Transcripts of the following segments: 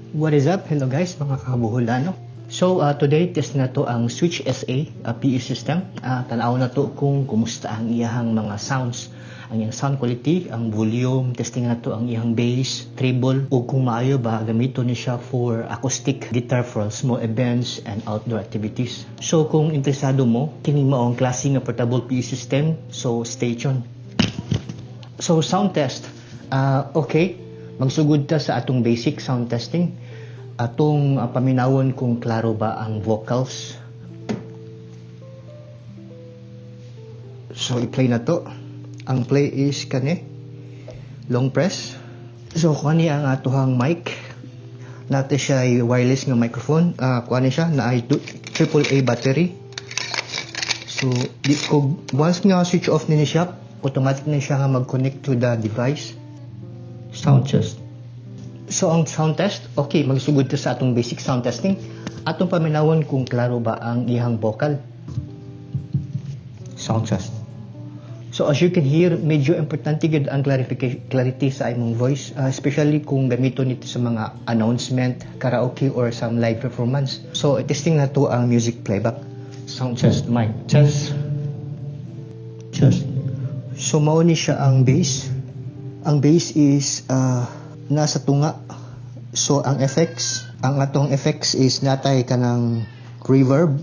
What is up? Hello guys, mga kabuholano. So, today test nato ang Switch SA PE system. Tanaw nato kung kumusta ang iyahang mga sounds, ang iyang sound quality, ang volume, testing nato ang iyang bass, treble, ug kung maayo ba gamiton ni siya for acoustic guitar for small events and outdoor activities. So, kung interesado mo, kini mao ang klase nga portable PE system, so stay tuned. So, sound test. Okay, magsugod ta sa atong basic sound testing. Atong paminawon kung klaro ba ang vocals. So, i-play nato. Ang play is kani. Long press. So, kani ang atohang mic. Nato siya ay wireless nga microphone. Kuha ni siya na ay triple A battery. So, di, kung once nga switch off ni siya, automatic na siya nga mag-connect to the device. Sound test. So, ang sound test, okay, magsugod ta sa atong basic sound testing. Atong paminawon kung klaro ba ang iyang vocal. Sound test. So, as you can hear, medyo importante gyud ang clarification, clarity sa imong voice, especially kung gamiton nito sa mga announcement, karaoke, or some live performance. So, testing nato ang music playback. Sound test, mic test. Test. So, mao ni siya ang bass. Ang bass is nasa tunga. So, ang effects, ang atong effects is natay kanang reverb.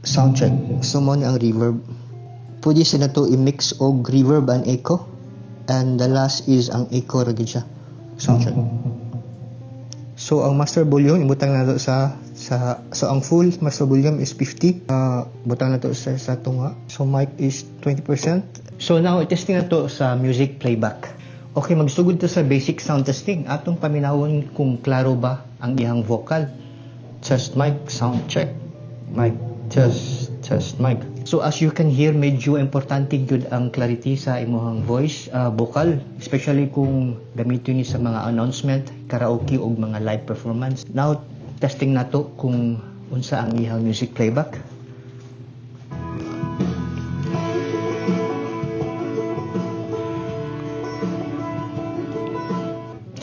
Sound check. So, mao ni ang reverb. Pwede sa nato i-mix og reverb and echo. And the last is ang echo ra gyud siya. Sound check. So, ang master volume ibutang nato sa so ang full master volume is 50. Butang nato sa tunga. So mic is 20%. So now testing nato sa music playback. Okay, magsugod ta sa basic sound testing. Atong paminawon kung klaro ba ang iyang vocal. Test mic, sound check. Mic test, test mic. So as you can hear, medyo importante gyud ang clarity sa imong voice, vocal, especially kung gamiton ni sa mga announcement, karaoke ug mga live performance. Now, testing nato kung unsa ang iyang music playback.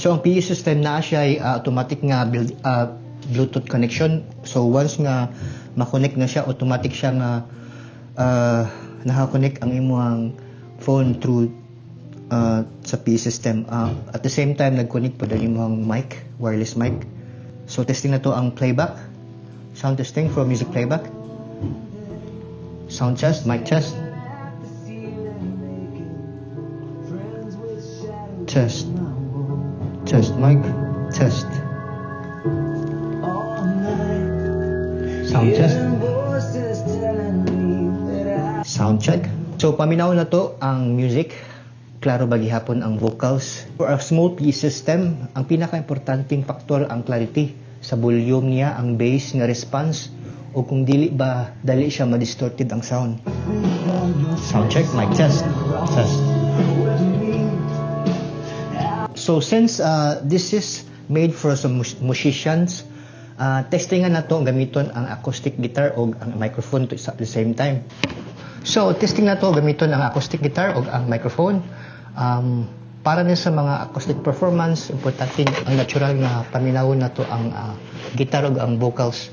So ang PE system na siya ay automatic nga build, Bluetooth connection. So once nga ma-connect na siya, automatic siya nga naka-connect ang imong phone through sa PE system. At the same time, nag-connect pod ang imong mic, wireless mic. So testing nato ang playback. Sound testing for music playback. Sound test, mic test. Test. Test mic, test. Sound test. Sound check. So paminaw nato ang music. Klaro ba gihapon ang vocals? For a small PE system, ang pinaka-importanteng factor ang clarity sa volume niya, ang bass nga response, o kung dili ba dali siya ma-distorted ang sound. Sound check, mic test. Test. So since this is made for some musicians, testingan nato ang gamiton ang acoustic guitar o ang microphone to at the same time. So testing nato gamiton ang acoustic guitar o ang microphone. Para ni sa mga acoustic performance, importante ang natural nga paminawon nato ang guitar ug ang vocals.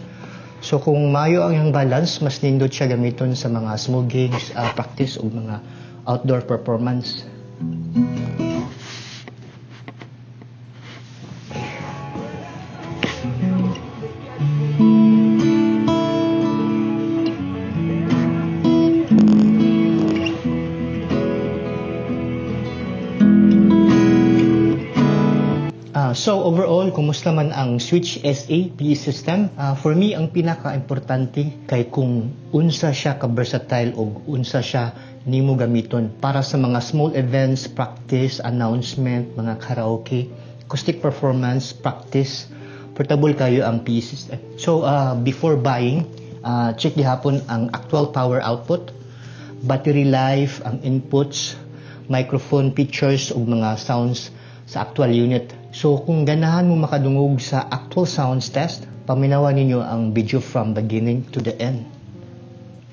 So kung maayo ang iyang balance, mas nindot siya gamiton sa mga small gigs, practice ug mga outdoor performance. So overall, kumusta man ang Switch SA PE system? For me, ang pinaka-importante kay kung unsa siya ka-versatile o unsa siya nimo gamiton para sa mga small events, practice, announcement, mga karaoke, acoustic performance, practice, portable kayo ang PE system. So before buying, check gihapon ang actual power output, battery life, ang inputs, microphone features ug mga sounds sa actual unit. So kung ganahan mo makadungog sa actual sounds test, paminawan ninyo ang video from beginning to the end.